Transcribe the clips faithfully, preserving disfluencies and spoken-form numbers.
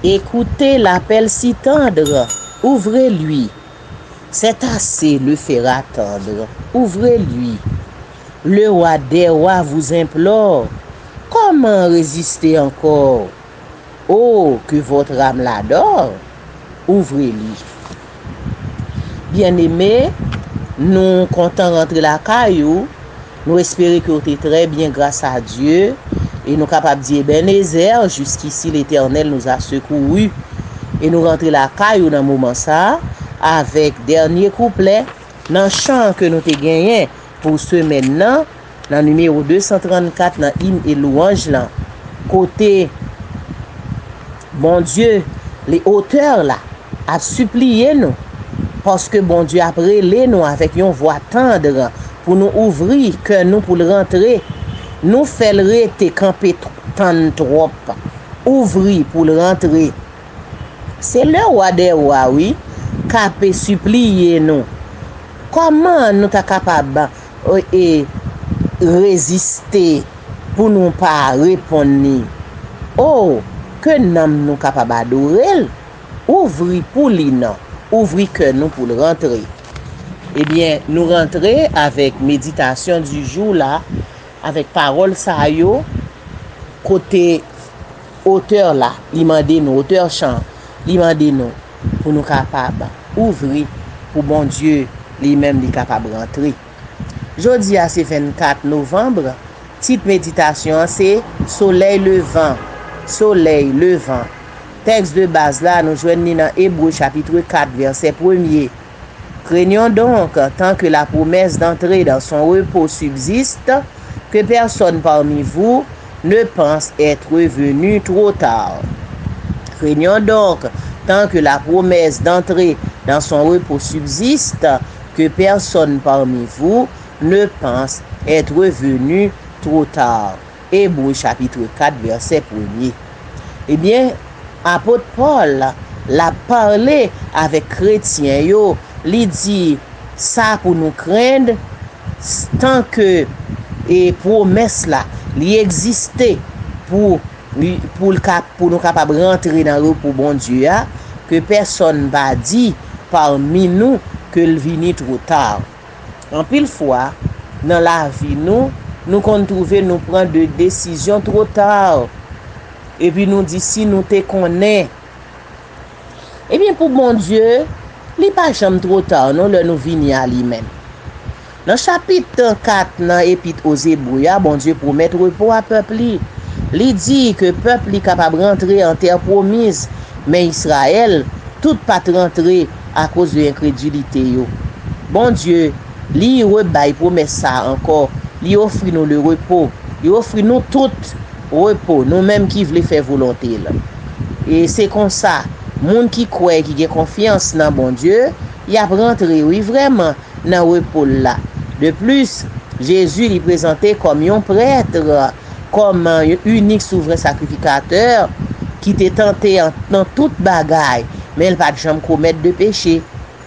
Écoutez l'appel si tendre, ouvrez-lui. C'est assez le faire attendre, ouvrez-lui. Le roi des rois vous implore, comment résister encore? Oh, que votre âme l'adore, ouvrez-lui. Byeneme, nou kontan rantre lakay ou. Nou espere ke w te trè byen gras a Dye. E nou kapab di, Ebenezè, jusqu'ici l'Éternel nous a secourus. E nou rantre lakay ou nan moman sa a avèk dènye kouplè nan chan ke nou te genyen pou semèn nan, nan nimewo de san trannkat nan im e lwanj lan, kote Bondye, le otè la, ap sipliye nou, paske Bondye ap rele nou avèk yon vwa tann pou nou ouvri kè nou pou l rantre. Nou fè l rete kanpe t-, tann twòp. Ouvri pou l rantre. Se le wa dè wa, wi, k ape sipliye nou. Kòman nou ta kapab, e, e, reziste pou nou pa reponn li? O, ke nanm nou kapab adore l, ouvri pou li non, ouvri kè nou pou l rantre. Ebyen, nou rantre avèk meditasyon di jou la, avèk pawòl sa yo, kote otè la, li mande nou, otè chan, li mande nou pou nou kapab ouvri pou Bondye li menm li kapab rantre. Jodi a se vennkat novanm, tit meditasyon an se Solèy levan, Solèy levan. Tèks de baz la, nou jwenn li nan Ebre chapit kat, vèsè premye. Craignons donc, tant que la promesse d'entrer dans son repos subsiste, que personne parmi vous ne pense être venu trop tard. Craignons donc, tant que la promesse d'entrer dans son repos subsiste, que personne parmi vous ne pense être venu trop tard. Ebre chapit kat, vèsè premye. Ebyen, apot Pòl l ap pale avèk kretyen yo, li di sa pou nou krenn, s-, tan ke, e, pwomès la, li egziste pou, pou l ka, pou nou kapab rantre nan repo Bondye a, ke pèsonn pa di pami nou ke l vini two ta. Anpil fwa, nan lavi nou, nou konn twouve nou pran de desizyon two ta. Epi nou di, "Si nou te konnen." Ebyen, pou Bondye, li pa janm two ta non, lè nou vini a li menm. Nan chapit kat nan Epit o Zebre a, Bondye pwomèt repo a pèp li. Li di ke pèp li kapab rantre an tè pwomiz, men Izrayèl, tout pa t rantre akoz de enkredilite yo. Bondye, li rebay pwomès sa a ankò. Li ofri nou le repo. Li ofri nou tout repo, nou menm ki vle fè volonte l. E se konsa, moun ki kwè, ki gen konfyans nan Bondye, y ap rantre, wi, vrèman, nan repo l la. De plis, Jezi li prezante kòm yon prèt, kòm yon inik souvren sakrifikatè ki te tante an, nan tout bagay, men l pa t janm komèt de peche.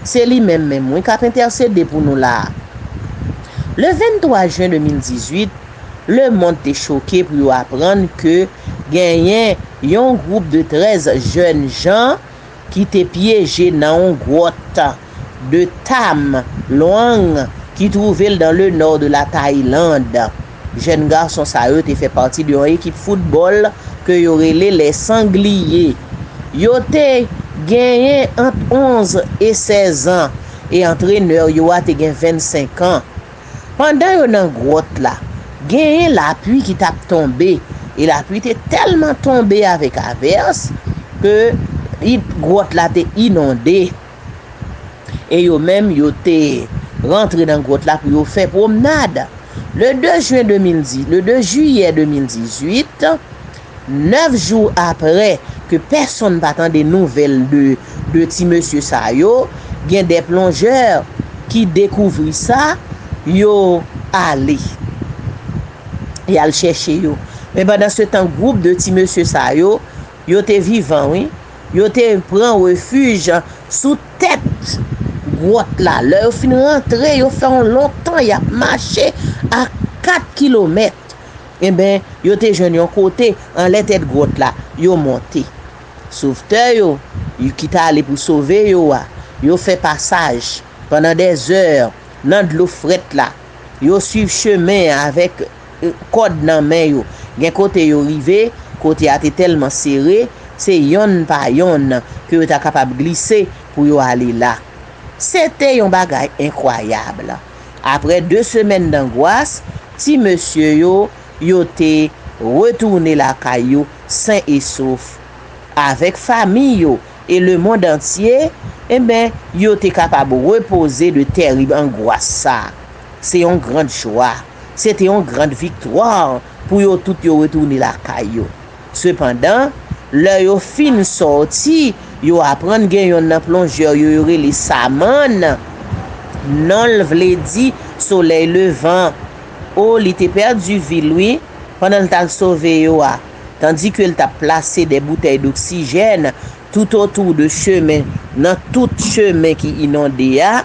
Se li menm menm, wi, k ap entèsede pou nou la a. Le venntwa jen de mil dizuit, lemonn te choke pou yo aprann ke genyen yon gwoup de trèz jèn jan ki te pyeje nan yon gwòt de Tham Luang ki twouve l dans le nord de la Thaïlande. Jèn gason sa yo te fè pati de yon ekip foutbòl ke yo rele Les Sangliers. Yo te genyen ant onz e sèz an, e antrenè yo a te gen vennsenk an. Pandan yo nan gwòt la, genyen lapli ki t ap tonbe, e lapli te tèlman tonbe avèk avès ke i-, gwòt la te inonde. E yo menm, yo te rantre nan gwòt la pou yo fè pwomnad. Le de jen de mil dix, le de jiyè de mil dizuit, nèf jou aprè ke pèsonn pa tande nouvèl de, de ti mesye sa yo, gen de plonjè ki dekouvri sa, yo ale. Y al chèche yo. Men pandan se tan, gwoup de ti mesye sa yo, yo te vivan, wi. Yo te pran refij sou tèt gwòt la. Lè yo fin rantre, yo fè yon long tan y ap mache a kat kilomèt. Enben, yo te jwenn yon kote anlè tèt gwòt la, yo monte. Sovtè yo, yo ki t ale pou sove yo a, yo fè pasaj pandan dèzè nan dlo frèt la. Yo swiv chemen avèk eh, kòd nan men yo. Gen kote yo rive, kote a te tèlman sere, se yonn pa yonn ke yo ta kapab glise pou yo ale la. Se te yon bagay enkwayab. Apre de semèn dangwas, ti mesye yo, yo te retounen lakay yo sen e sof. Avèk fanmi yo e lemonn antye, enben, yo te kapab repoze de tèrib angwas sa. Se yon grand jwa. Se te yon grand viktwa pou yo tout yo retounen lakay yo. Sepandan, lè yo fin sòti, yo aprann gen yonn nan plonjè yo, yo rele Samann. Non l vle di solèy levan. O, li te pèdi vi l, wi, pandan l t al sove yo a. Tandike l t ap plase de boutèy doksijèn toutotou de chemen, nan tout chemen ki inonde a,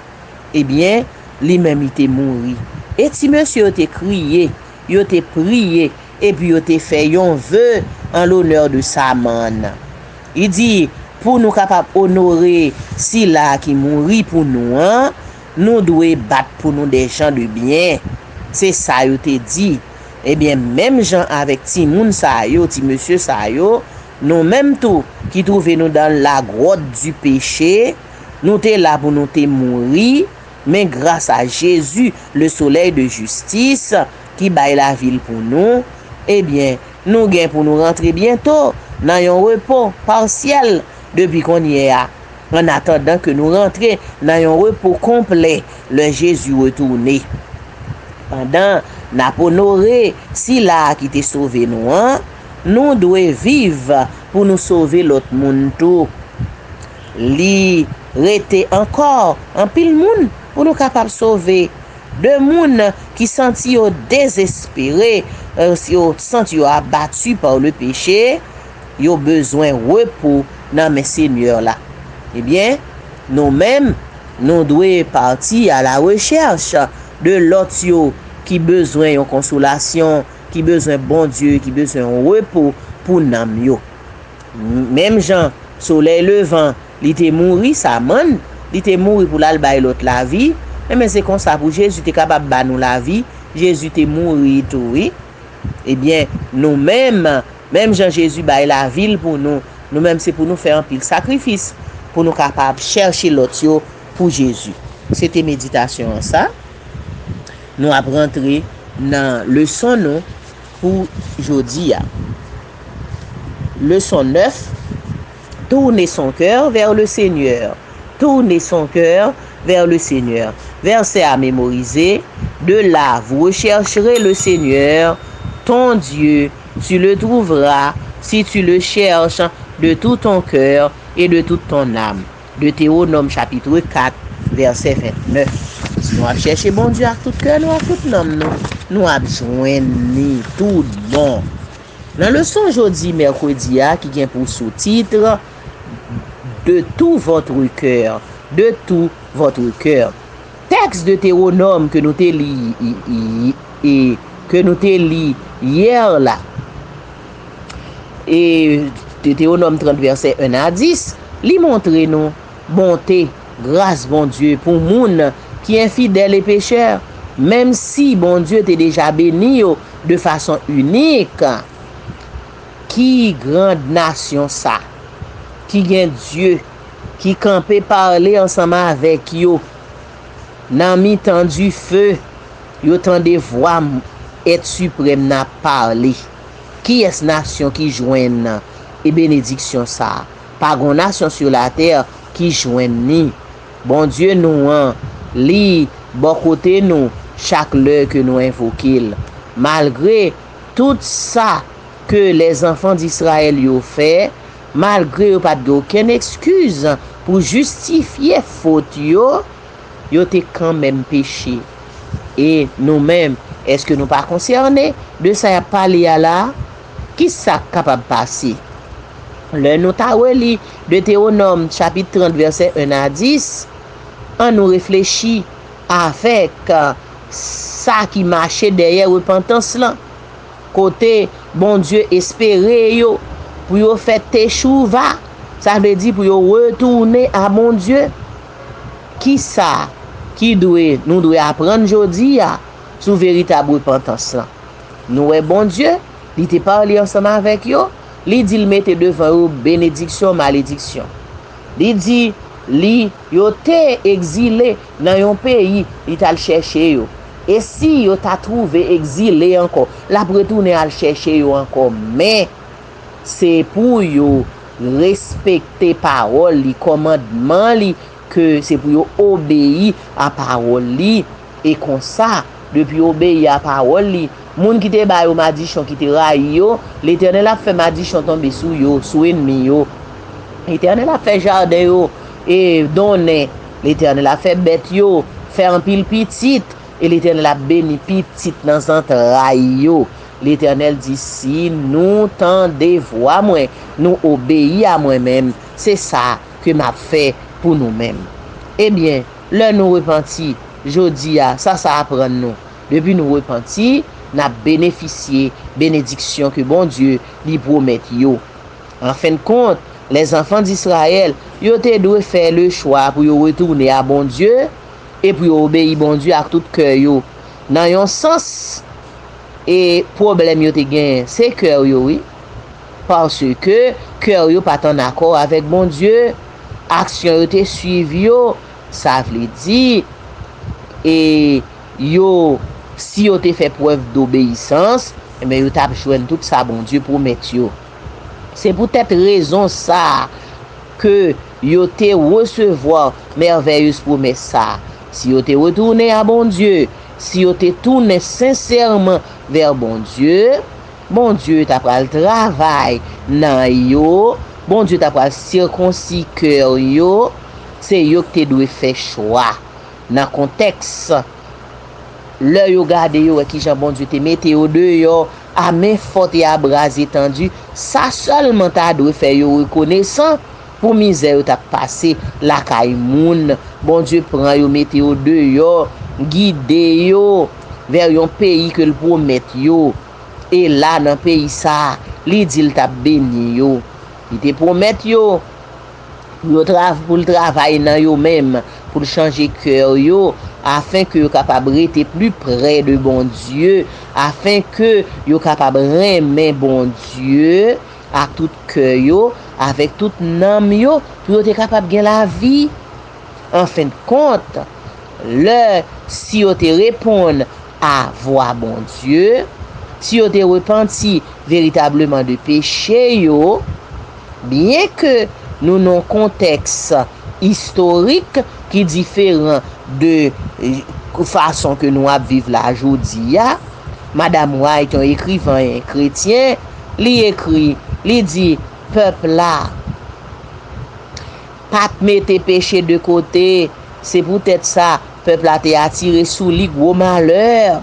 ebyen, li menm li te mouri. E ti mesye yo te kriye, yo te priye, epi yo te fè yon ve an lonè de Samann. Li di, pou nou kapab onore sila ki mouri pou nou an, nou dwe bat pou nou de jan de byen. Se sa yo te di. Ebyen, menm jan avèk timoun sa yo, ti mesye sa yo, nou menm tou, ki twouve nou dan la gwòt di peche, nou te la pou nou te mouri, men gras a Jezi, le solèy de jistis, ki bay lavi l pou nou, ebyen, nou gen pou nou rantre byento nan yon repo pasyèl depi kounye a, an atandan ke nou rantre nan yon repo konplè lè Jezi retounen. Pandan n ap onore sila a ki te sove nou an, nou dwe viv pou nou sove lòt moun tou. Li rete ankò anpil moun pou nou kapab sove. De moun ki santi yo dezespere, eh, yo santi yo abati pa le peche, yo bezwen repo nan men Senyè la. Ebyen, nou menm, nou dwe pati a la rechèch de lòt yo ki bezwen yon konsolasyon, ki bezwen Bondye, ki bezwen yon repo pou nanm yo. Menm jan solèy levan, li te mouri, Samann, li te mouri pou l al bay lòt lavi, enben se konsa pou Jezi te kapab ba nou lavi, Jezi te mouri tou, wi. Ebyen, nou menm, menm jan Jezi bay lavi l pou nou, nou menm se pou nou fè anpil sakrifis pou nou kapab chèche lòt yo pou Jezi. Se te meditasyon an sa. Nou ap rantre nan leson nou pou jodi a. Leson nèf, tourner son cœur vers le Seigneur. Tourner son cœur vers le Seigneur. Verset à mémoriser. De là, vous rechercherez le Seigneur, ton Dieu, tu le trouveras si tu le cherches de tout ton cœur et de toute ton âme. Deutéronome chapitre quatre, verset vingt-neuf. Si nou ap chèche Bondye ak tout kè nou, ak tout nanm nou, nou ap jwenn li tout bon. Nan leson jodi mèkredi a ki gen pou soutit, de tout votre cœur, de tout votre cœur. Tèks Deutéronome ke nou te li, i, i, e ke nou te li yè la, e Deutéronome trant, vèsè en a dis, li montre nou bonte, gras Bondye pou moun ki enfidèl e pechè, menm si Bondye te deja beni yo de fason inik. Ki grand nasyon sa, ki gen Dye ki kanpe pale ansanm avèk yo nan mitan dife, yo tande vwa m, Èt Siprèm nan ap pale. Kiyès nasyon ki jwenn e benediksyon sa a? Pa gon nasyon sou latè ki jwenn li. Bondye nou an, li bò kote nou chak lè ke nou envoke l. Malgre tout sa ke lèzanfan Disrayèl yo fè, malgre yo pa t gen okenn ekskiz pou jistifye fot yo, yo te kanmenm peche. E nou menm, èske nou pa konsène de sa y ap pale a la a? Ki sa k kapab pase? Lè nou ta reli Detewonòm chapit trant, vèsè en a dis, ann nou reflechi avèk sa ki mache dèyè repantans lan, kote Bondye espere yo pou yo fè techouva, Sa vle di pou yo retounen a Bondye. Kisa ki dwe, nou dwe aprann jodi a sou veritab repantans lan? Nou wè Bondye, li te pale ansanm avèk yo, li di l mete devan yo benediksyon, malediksyon. Li di li, yo te egzile nan yon peyi, li t al chèche yo. E si yo ta twouve egzile ankò, l ap retounen al chèche yo ankò. Men, se pou yo respekte pawòl li, kòmandman li, ke se pou yo obeyi a pawòl li. E konsa, depi yo obeyi a pawòl li, moun ki te ba yo madichon, ki te rayi yo, Letènèl ap fè madichon tonbe sou yo, sou ènmi yo. Letènèl ap fè jaden yo e donnen. Letènèl ap fè bèt yo fè anpil pitit. E Letènèl ap beni pitit nan zantray yo. Letènèl di, "Si nou tande vwa mwen, nou obeyi a mwen menm, se sa ke m ap fè pou nou menm." Ebyen, lè nou repanti, jodi a, sa sa aprann nou? Depi nou repanti, n ap benefisye benediksyon ke Bondye li pwomèt yo. Anfendkont, lèzanfan d Izrayèl, yo te dwe fè lechwa pou yo retounen a Bondye e pou yo obeyi Bondye ak tout kè yo. Nan yon sans, e pwoblèm yo te genyen, se kè yo, wi. Paske kè yo pa t ann akò avèk Bondye, aksyon yo te swiv yo, sa vle di, e yo, si yo te fè prèv dobeyisans, enben, yo t ap jwenn tout sa Bondye pwomèt yo. Se poutèt rezon sa a ke yo te resevwa mèvèyez pwomès sa a. Si yo te retounen a Bondye, si yo te tounen sensèman vè Bondye, Bondye ta pral travay nan yo, Bondye ta pral sikonsi kè yo, se yo ki te dwe fè chwa. Nan kontèks, lè yo gade, yo wè kijan Bondye te mete yo deyò, a men fòt e a bra etandi, sa sèlman ta dwe fè yo rekonesan pou mizè yo t ap pase lakay moun. Bondye pran yo, mete yo deyò, gide yo vè yon peyi ke l pwomèt yo. E la, nan peyi sa a, li di l t ap beni yo. Li te pwomèt yo pou yo trav-, pou l travay nan yo menm, pou l chanje kè yo, afen ke yo kapab rete pli pre de Bondye, afen ke yo kapab renmen Bondye ak tout kè yo, avèk tout nanm yo, pou yo te kapab gen lavi. Anfendkont, lè, si yo te reponn a vwa Bondye, si yo te repanti veritableman de peche yo, byenke nou nan yon kontèks istorik ki diferan de, eh, fason ke nou ap viv la jodi a, Madam White, yon ekriven kretyen, li ekri, li di, pèp la pa t mete peche de kote. Se poutèt sa, pèp la te atire sou li gwo malè,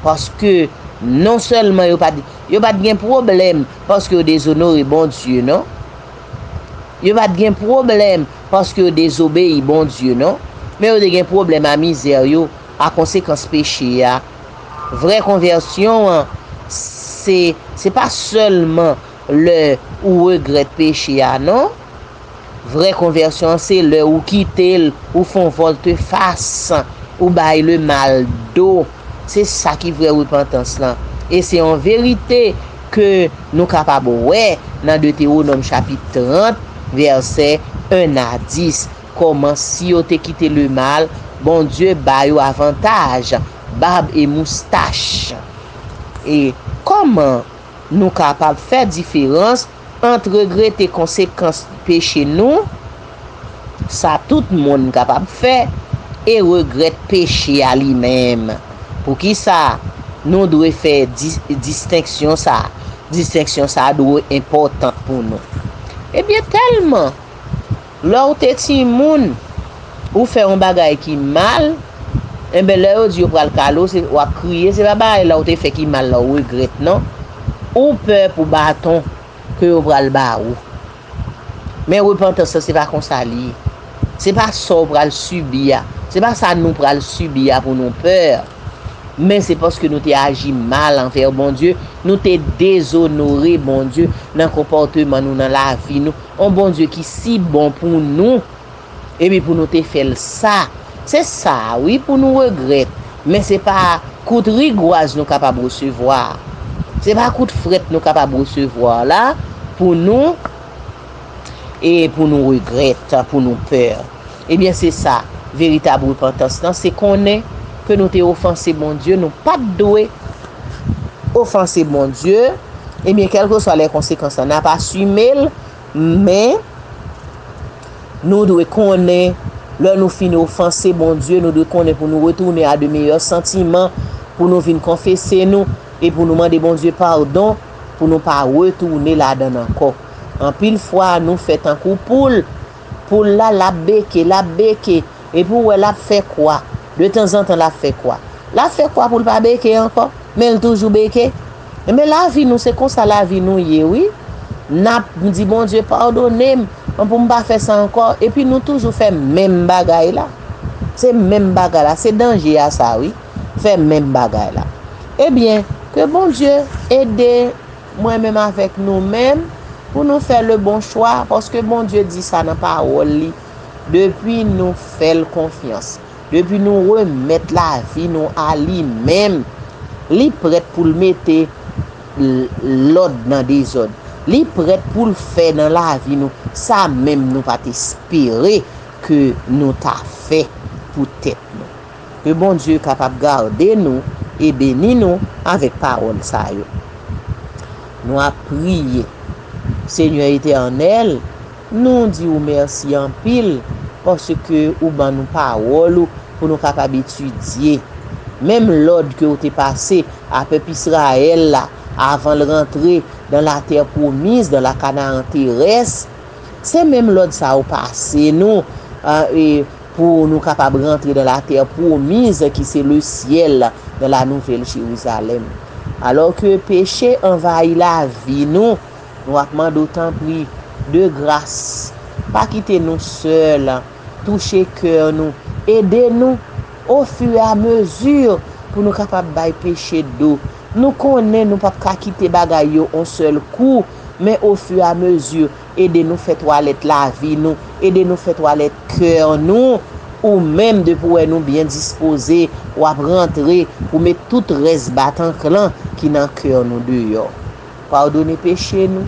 paske non sèlman yo pa t, yo pa t gen pwoblèm paske yo dezonore Bondye, non. Yo pa t gen pwoblèm paske yo dezobeyi Bondye, non. Men yo te gen pwoblèm a mizè yo, a konsekans peche a. Vrè konvèsyon an, se, se pa sèlman lè ou regrèt peche a, non. Vrè konvèsyon an, se lè ou kite l, ou fè yon vòltefas, ou bay lemal do. Se sa ki vrè repantans lan. E se yon verite ke nou kapab wè nan Detewonòm chapit trant, vèsè en a dis. Kòman si yo te kite lemal, Bondye ba yo avantaj, bab e moustach. E kòman nou kapab fè diferans ant regrete konsekans peche nou, sa tout moun kapab fè, e regrèt peche a li menm. Poukisa nou dwe fè dis-, distenksyon sa a? Distenksyon sa a dwe enpòtan pou nou. Ebyen, tèlman, lè w te timoun, ou fè yon bagay ki mal, enben, lè yo di yo pral kale w, se, w ap kriye, se pa bagay la w te fè ki mal la w regrèt, non. Ou pè pou baton ke yo pral ba ou. Men repantans lan, se pa konsa li ye. Se pa sa w pral sibi a. Se pa sa nou pral sibi a pou nou pè. Men se paske nou te aji mal anvè Bondye, nou te dezonore Bondye nan konpòteman nou, nan lavi nou. On Bondye ki si bon pou nou, epi pou nou te fè l sa. Se sa, wi, pou nou regrèt. Men se pa kout rigwaz nou kapab resevwa. Se pa kout frèt nou kapab resevwa la pou nou, e pou nou regrèt, pou nou pè. Ebyen, se sa, veritab repantans lan, se konnen ke nou te ofanse Bondye, nou pa t dwe ofanse Bondye. Ebyen, kèlkeswa lè konsekans lan, n ap asime l, men nou dwe konnen, lè nou fin ofanse Bondye, nou dwe konnen pou nou retounen a de meyè santiman, pou nou vin konfese nou, e pou nou mande Bondye padon, pou nou pa retounen ladan l ankò. Anpil fwa, nou fè tankou poul. Poul la, l ap beke, l ap beke. Epi w wè l ap fè kwa. De tanzantan, l ap fè kwa. L ap fè kwa pou l pa beke ankò. Men l toujou beke. Ebyen, lavi nou, se konsa lavi nou ye, wi. N ap di, Bondye, padone m. Pou m pa fè sa ankò. Epi nou toujou fè menm bagay la. Se menm bagay la. Se danje a sa, wi. Fè menm bagay la. Ebyen, ke Bondye ede mwen menm avèk nou menm, pou nou fè le bon chwa, paske Bondye di sa nan pawòl li, depi nou fè l konfyans, depi nou remèt lavi nou a li menm, li prèt pou l mete l-, lòd nan dezòd. Li prèt pou l fè nan lavi nou sa menm nou pa t espere ke nou ta fè pou tèt nou. Ke Bondye kapab gade nou e beni nou avèk pawòl sa yo. Nou ap priye. Senyè Etènèl, nou di w mèsi anpil paske ou ban nou pawòl ou pou nou kapab etidye. Menm lòd ke w te pase a pèp Izrayèl la avan l rantre dans la terre promise, dans la Canaan terrestre, se menm lòd sa ou pase nou, a, e, pou nou kapab rantre dans la terre promise, ki se le syèl, dans la nouvelle Jérusalem. Alò ke peche anvayi lavi nou, nou ap mande w tanpri, de gras, pa kite nou sèl, touche kè nou, ede nou, ofiramezi, pou nou kapab bay peche do. Nou konnen nou p ap ka kite bagay yo on sèl kou, men ofiramezi, ede nou fè twalèt lavi nou, ede nou fè twalèt kè nou. Ou menm, depi w wè nou byen dispoze, w ap rantre pou met tout rès batanklan ki nan kè nou deyò. Padone peche nou.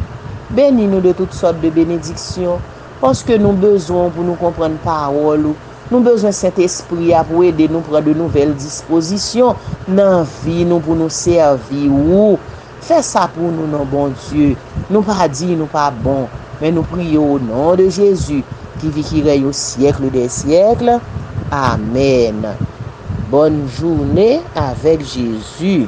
Beni nou de tout sòt de benediksyon, paske nou bezwen w pou nou konprann pawòl ou. Nou bezwen Sentespri a pou ede nou pran de nouvèl dispozisyon nan vi nou pou nou sèvi ou. Fè sa pou nou non Bondye. Nou pa di nou pa bon, men nou priye o non de Jezi, ki viv ki rèy o syèk dè syèk. Amèn. Bòn jounen avèk Jezi.